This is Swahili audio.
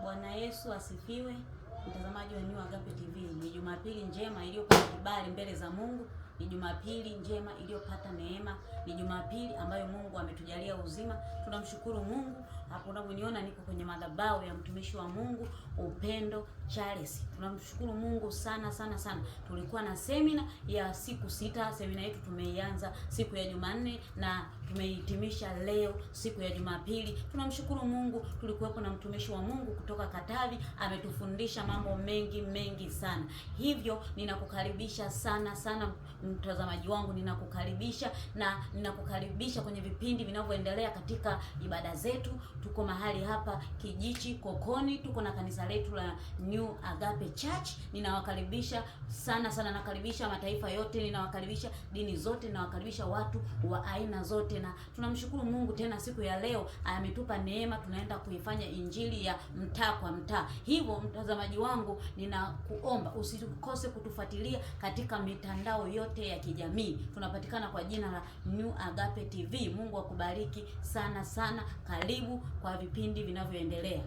Bwana Yesu asifiwe. Mtazamaji wa New Agape TV, ni Jumapili njema iliyopata kibali mbele za Mungu, ni Jumapili njema iliyopata neema, ni Jumapili ambayo Mungu ametujalia uzima. Tunamshukuru Mungu. Hapo unavyoniona niko kwenye madhabahu ya mtumishi wa Mungu Upendo Charles. Tunamshukuru Mungu sana sana sana. Tulikuwa na semina ya siku 6. Semina yetu tumeianza siku ya Jumanne na tumehitimisha leo siku ya Jumapili. Tunamshukuru Mungu, tulikuwepo na mtumishi wa Mungu kutoka Katavi, ametufundisha mambo mengi mengi sana. Hivyo ninakukaribisha sana sana mtazamaji wangu, ninakukaribisha na ninakukaribisha kwenye vipindi vinavyoendelea katika ibada zetu. Tuko mahali hapa Kijichi Kokoni, tuko na kanisa letu la New Agape Church. Ninawakaribisha sana sana, nakaribisha mataifa yote, ninawakaribisha dini zote, ninawakaribisha watu wa aina zote, na tunamshukuru Mungu tena siku ya leo ametupa neema, tunaenda kuifanya injili ya mtaa kwa mtaa. Hivyo mtazamaji wangu, ninakuomba usikose kutufuatilia katika mitandao yote ya kijamii. Tunapatikana kwa jina la New Agape TV. Mungu akubariki sana sana. Karibu kwa vipindi vinavyoendelea.